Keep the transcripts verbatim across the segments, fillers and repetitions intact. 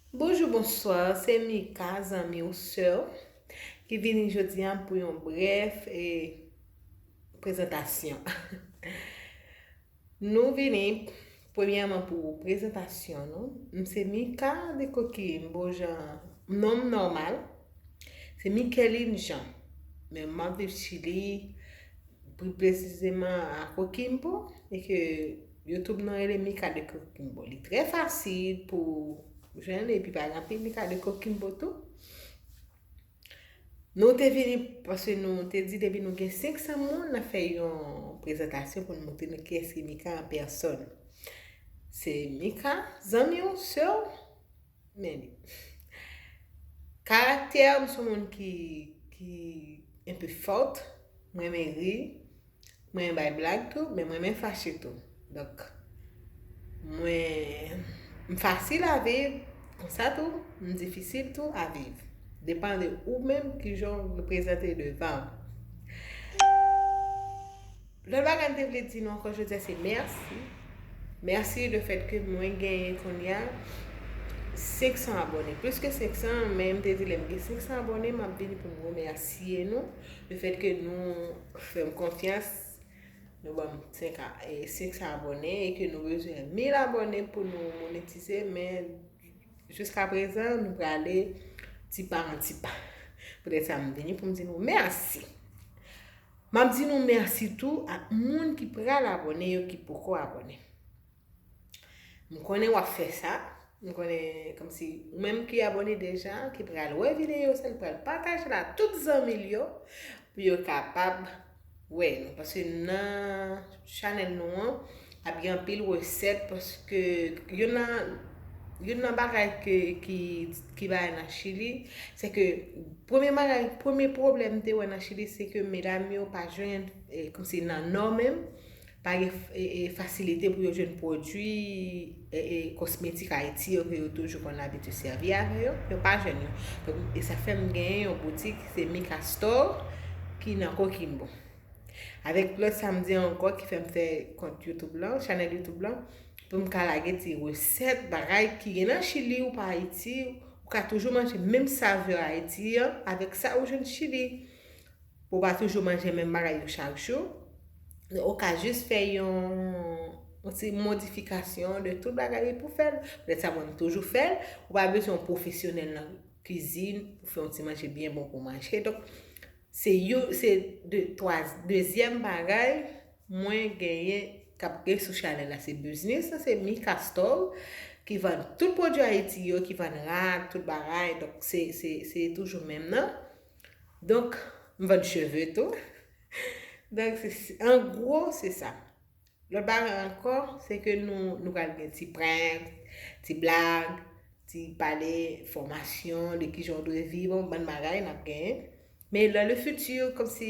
Bonjou, bonswa, se Mika, zanmi w, sè w, ki vini jodi a pou yon brèf e, prezantasyon. Nou vini, premyèman, pou prezantasyon nou. M se Mika de Kokimbo, jan non m nòmal. Se Mikeline Jean. Men m ap viv Chili, pli presizeman a Kokimbo, e ke YouTube nan rele Mika de Kokimbo. Li trè fasil pou jwenn, epi pa gen anpil Mika de Kokimbo tou. Nou te vini, paske nou te di depi nou gen senk san moun, n ap fè yon prezantasyon pou nou montre nou kiyès ki Mika an pèsòn. Se Mika, zanmi w, sè w, men li. Karaktè, m se yon moun ki, ki enpe fòt, mwen renmen ri, mwen renmen bay blag tou, men mwen renmen fache tou. Donk, mwen, m fasil a viv, konsa tou, m difisil tou a viv. Depann de ou menm kijan w reprezante devan m. Lòt bagay m te vle di nou ankò jodi a se mèsi. Mèsi le fèt ke mwen genyen kounye a senk san abòne. Plis ke senk san, men m te di lè m gen senk san abòne, m ap vini pou m remèsye nou. Le fèt ke nou fè m konfyans, nou ban m senk a, e, senk san abòne e ke nou bezwen mil abòne pou nou monetize, men jiska prezan, nou prale ti pa an ti pa. Poutèt sa, m vini pou m di nou mèsi. M ap di nou mèsi tou ak moun ki pral abòne yo ki poko abòne. M konnen w ap fè sa. M konnen kòmsi ou menm ki abòne deja, ki pral wè videyo sa, li pral pataje l a tout zanmi l yo pou yo kapab wè nou. Paske nan chanèl nou an, ap gen anpil resèt, paske youn nan, youn nan bagay ke, ki, ki bagay nan Chili, se ke premye bagay, premye pwoblèm m te wè nan Chili, se ke medam yo pa jwenn, e, kòmsi nan Nò menm, pa gen, e, e, fasilite pou yo jwenn pwodui, e, e, kosmetik Ayiti yo ke yo toujou konn abitye sèvi avè yo, yo pa jwenn yo. Donk, e sa fè m genyen yon boutik, se Mika Store, ki nan Kokimbo. Avèk lòt sa m di ankò ki fè m fè kont YouTube lan, chanèl YouTube lan, pou m ka lage ti resèt, bagay ki gen nan Chili ou pa Ayiti, ou ka toujou manje menm savè Ayiti an, avèk sa ou jwenn Chili. Ou pa toujou manje menm bagay yo chak jou. Ou ka jis fè yon, yon ti modifikasyon de tout bagay pou fè l. Poutèt sa, mwen, m toujou fè l. Ou pa bezwen yon pwofesyonèl nan kwizin pou fè yon ti manje byen bon pou manje. Donk, se yo, se de, twa, dezyèm bagay mwen genyen k ap gen sou chanèl la. Se biznis lan, se Mika Store, ki vann tout pwodui Ayiti yo, ki vann rad, tout bagay. Donk, se, se, se toujou menm nan. Donk, m vann cheve tou. Donk, se, se, an gwo, se sa. Lòt bagay ankò, se ke nou, nou pral gen ti prank, ti blag, ti pale fòmasyon de kijan w dwe viv, yon bann bagay n ap genyen. Men dans le futur, kòmsi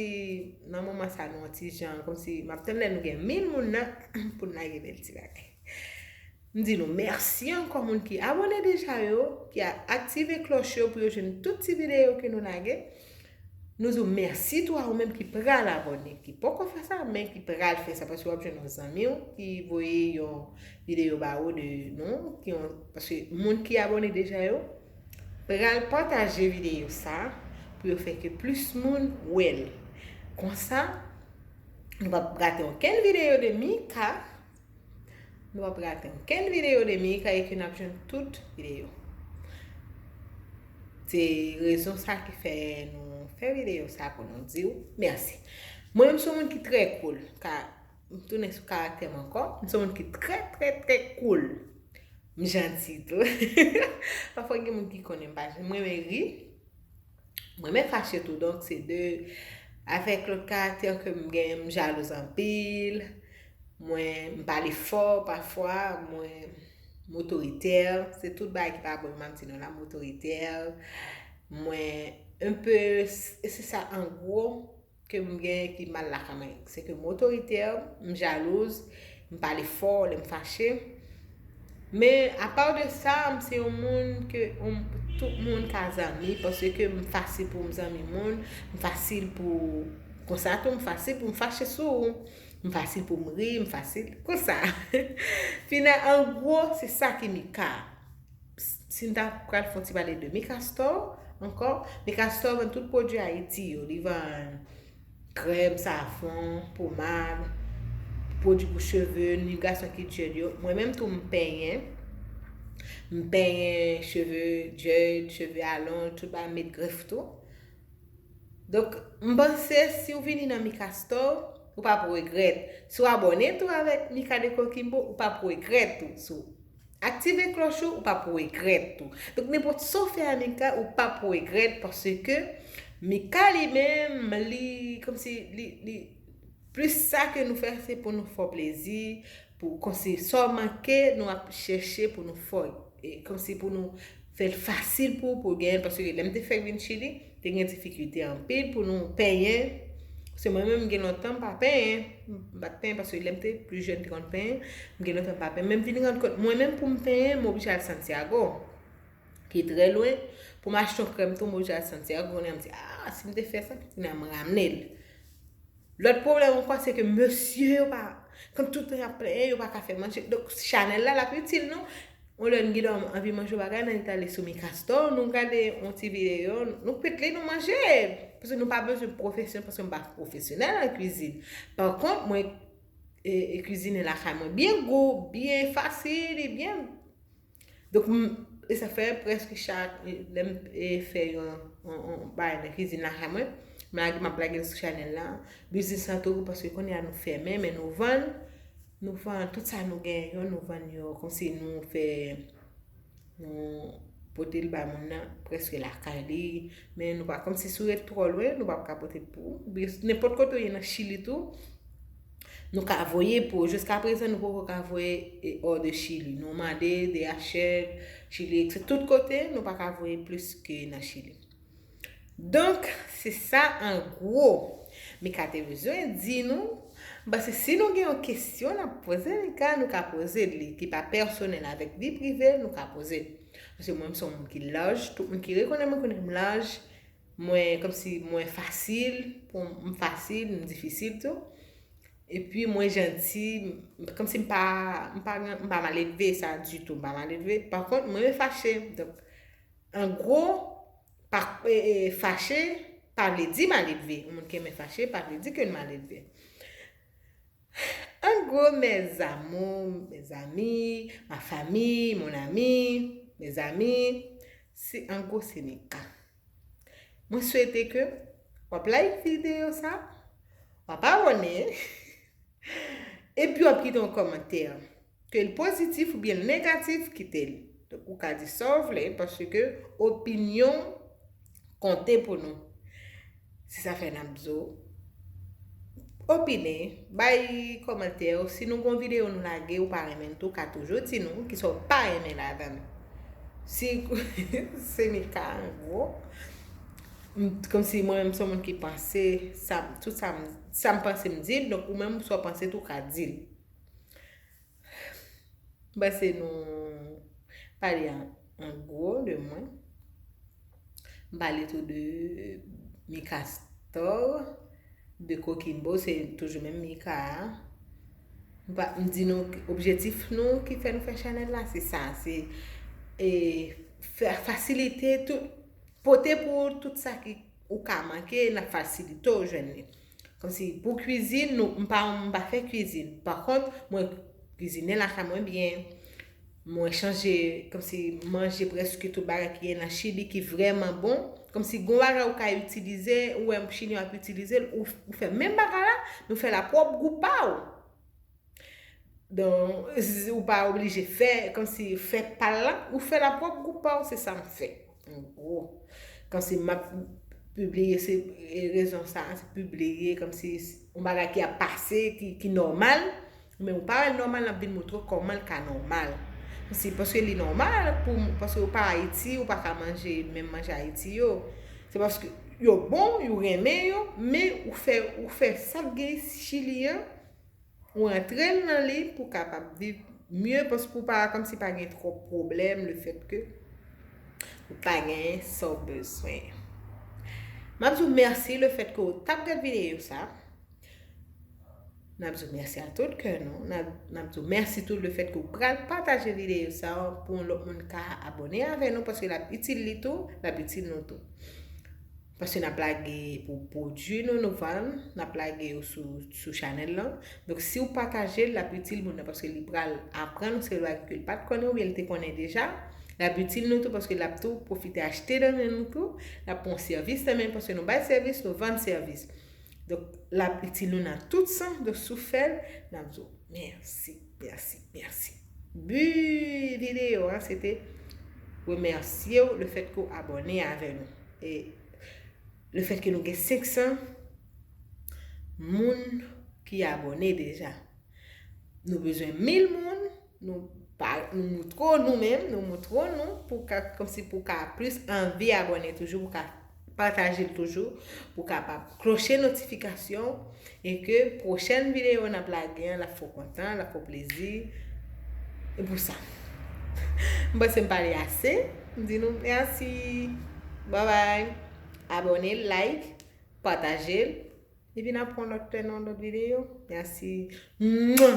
nan moman sa nou yon ti jan, kòmsi m ap tann lè nou gen mil moun nan pou n lage bèl ti bagay. M di nou mèsi ankò moun ki abòne deja yo, ki a aktive klòch yo pou yo jwenn tout ti videyo ke nou lage. Nou di w mèsi tou a ou menm ki pral abòne, ki poko fè sa, men ki pral fè sa, paske w ap jwenn yon zanmi w ki voye yon videyo ba ou de nou, ki yon, paske moun ki abòne deja yo pral pataje videyo sa pou yo fè ke plis moun wè l. Konsa, nou p ap rate okenn videyo de Mika. Nou p ap rate okenn videyo de Mika e ke n ap jwenn tout videyo. Se rezon sa ki fè nou fè videyo sa pou nou di w mèsi. Mwen menm, m se yon moun ki trè cool. Ka, m tounen sou karaktè m ankò. M se yon moun ki trè, trè, trè cool. M janti tou. Pafwa gen moun ki konnen m pa janti. Mwen renmen ri. Mwen renmen fache tou. Donk, se de, avèk lòt karaktè ke m gen, m jalouz anpil. Mwen, m pale fò pafwa. Mwen, m otoritè. Se tout bagay ki pa bon, m ap di nou la, m otoritè. Mwen, enpe, e se sa, an gwo, ke m gen ki mal lakay mwen. Se ke m otoritè, m jalouz, m pale fò lè m fache. Men, apa de sa, m se yon moun ke, yon, tout moun ka zanmi, paske m fasil pou m zanmi moun, m fasil pou, konsa tou, m fasil pou m fache sou ou, m fasil pou m ri, m fasil, konsa. Final, an gwo, se sa ki Mika. Si n ta pral fè yon ti pale de Micastor ankò, Micastor vann tout pwodui Ayiti yo. Li vann krèm, savon, pomad, pwodui pou cheve, ni gason ki dread yo. Mwen menm tou m penyen. M penyen cheve dread, cheve alonj, tout bagay, m met grèf tou. Donk, m panse si w vini nan Micastor, ou p ap regrèt. Si w abòne tou avèk Mika de Coquimbo, ou p ap regrèt tou. Si w aktive klòch ou, ou p ap regrèt tou. Donk, nenpòt sa w fè a Mika, ou p ap regrèt paske Mika li menm, li, kòmsi, li, li, plis sa ke nou fè, se pou nou fè w plezi, pou, kòmsi, sa w manke, nou ap chèche pou nou fè w. E, kòmsi pou nou fè l fasil pou, pou w genyen l, paske lè m te fèk vin Chili, te gen difikilte anpil pou nou penyen. Se mwen menm, m gen lontan m pa penyen. M pa t penyen, paske lè m te pli jèn, m te konn penyen. M gen lontan m pa penyen. Men m vin rann kont, mwen menm pou m penyen, m oblije al Santiago, ki trè lwen. Pou m achte yon krèm tou, m oblije al Santiago. Kounye a m di, ah, si m te fè sa, kounye a m ramne l. Lòt pwoblèm ankò, se ke mesye yo pa, kan tout tan y ap plenyen, yo pa ka fè manje. Donk, chanèl la, l ap itil nou. Yon lè n gen anvi manje yon bagay, n annik ale sou Micastor, nou gade yon ti videyo, nou pete li, nou manje. Paske nou pa bezwen pwofesyonèl, paske m pa pwofesyonèl nan kwizin. Pa kont, mwen, e, e kwizinen lakay mwen byen gou, byen fasil, e byen. Donk, m, e sa fè prèske chak, e, lè m, e, fè yon, yon, yon bagay nan kwizin lakay mwen, m lage, m ap lage l sou chanèl la. Biznis lan tou, paske kounye a nou fèmen, men nou vann, nou vann tout sa nou genyen yo, nou vann yo, kòmsi nou fè, nou pote l bay moun nan, prèske lakay li, men nou pa, kòmsi si w ret twò lwen, nou p ap ka pote l pou ou. Nenpòt kote w ye nan Chili tou, nou ka voye pou, jiska prezan, nou poko ka voye e, hors de Chili. Nou mande D H L, Chili, et cetera. Tout kote, nou pa ka voye plis ke nan Chili. Donk, se sa an gwo. Mika te bezwen di nou, m panse si nou gen yon kesyon n ap poze Mika, nou ka poze l li, ki pa pèsonèl avèk vi prive l, nou ka poze l. Paske mwen, m se yon moun ki laj, tout moun ki rekonèt mwen konnen m laj, mwen, kòmsi mwen fasil, pou m fasil, m difisil tou. Epi mwen janti, m, kòmsi m pa, m pa, m pa maledve sa ditou, m pa maledve. Pa kont, mwen renmen fache. Donk, an gwo, pa, e, e, fache pa vle di maledve. Yon moun ki renmen fache pa vle di ke l maledve. En gros, mes amours, mes amis, ma famille, mon ami, mes amis, se, en gros, se Mika. Mwen swete ke w ap like videyo sa, w ap abòne, epi w ap kite yon kòmantè. Ke l pozitif oubyen l negatif, kite l. Donk, ou ka di sa w vle, paske opinyon konte pou nou. Se sa fè n ap di w opine, bay kòmantè w. Si nou gon videyo nou lage, ou pa renmen l tou, ou ka toujou di nou kisa w pa renmen ladan l. Si se Mika, an gwo, m, kòmsi mwen menm se yon moun ki panse, sa, tout sa m, sa m panse m di l, donk ou menm sa w panse tou w ka di l. M panse nou pale an, an gwo de mwen. M pale tou de Micastor, de Coquimbo, se toujou menm Mika a. M pa, m di nou objektif nou ki fè nou fè chanèl la, se sa, se, e, fè, fasilite tout, pote pou tout sa ki ou ka manke, n ap fasilite w jwenn li. Kòmsi pou kwizin, nou, m pa, m pa fè kwizin. Pa kont, mwen kwizinen lakay mwen byen. Mwen chanje, kòmsi manje prèske tout bagay ki gen nan Chili ki vrèman bon. Kòmsi gon bagay ou ka itilize, ou wè Chilyen ap itilize l, ou, ou fè menm bagay la, men ou fè l a pwòp gou pa w. Donk, ou pa oblije fè, kòmsi fè pa l la, ou fè l a pwòp gou pa w, se sa m fè. An gwo. Kòmsi m ap pibliye, se, e, rezon sa, se pibliye, kòmsi yon bagay ki ap pase, ki, ki nòmal, men ou pa wè l nòmal, n ap vin montre w kòman l ka nòmal. Se paske li nòmal pou, paske ou pa Ayiti, ou pa ka manje menm manje Ayiti yo. Se paske yo bon, ou renmen yo, men ou fè, ou fè sa k gen Chili an, ou antre l nan li pou w kapab viv mye, paske ou pa, kòmsi pa gen twòp pwoblèm, lefètke ou pa genyen sa w bezwen. M ap di w mèsi lefètke w t ap gad videyo sa. N ap di w mèsi a tout kè nou. N ap, n ap di w mèsi tou le fèt ke w pral pataje videyo sa a pou yon lòt moun ka abòne avè nou, paske l ap itil li tou, l ap itil nou tou. Paske n ap lage pou pwodui nou, nou vann, n ap lage yo sou, sou chanèl lan. Donk, si w pataje l, l ap itil moun nan, paske li pral aprann yon seri bagay ke l pa t konnen oubyen l te konnen deja. L ap itil nou tou, paske l ap tou pwofite achte nan men nou tou. L ap pran yon sèvis nan men, paske nou bay sèvis, nou vann sèvis. Donk, l ap itil nou nan tout sans. Donk, si w fè l, n ap di w mèsi, mèsi, mèsi. Bi videyo a, se te remèsye w le fèt ke w abòne avè nou. E le fèt ke nou gen senk san moun ki abòne deja. Nou bezwen mil moun, nou pa, nou moutre w nou menm, nou moutre w nou pou ka, kòmsi pou ka plis anvi abòne toujou, pou ka pataje l toujou, pou kapab kloche notifikasyon, e ke pwochèn videyo n ap lage an, l ap fè w kontan, l ap fè w plezi. E pou sa. M panse m pale ase. M di nou mèsi. Babay. Abòne, like, pataje l. Epi n ap pran lòt tè nan lòt videyo. Mèsi. Mwa!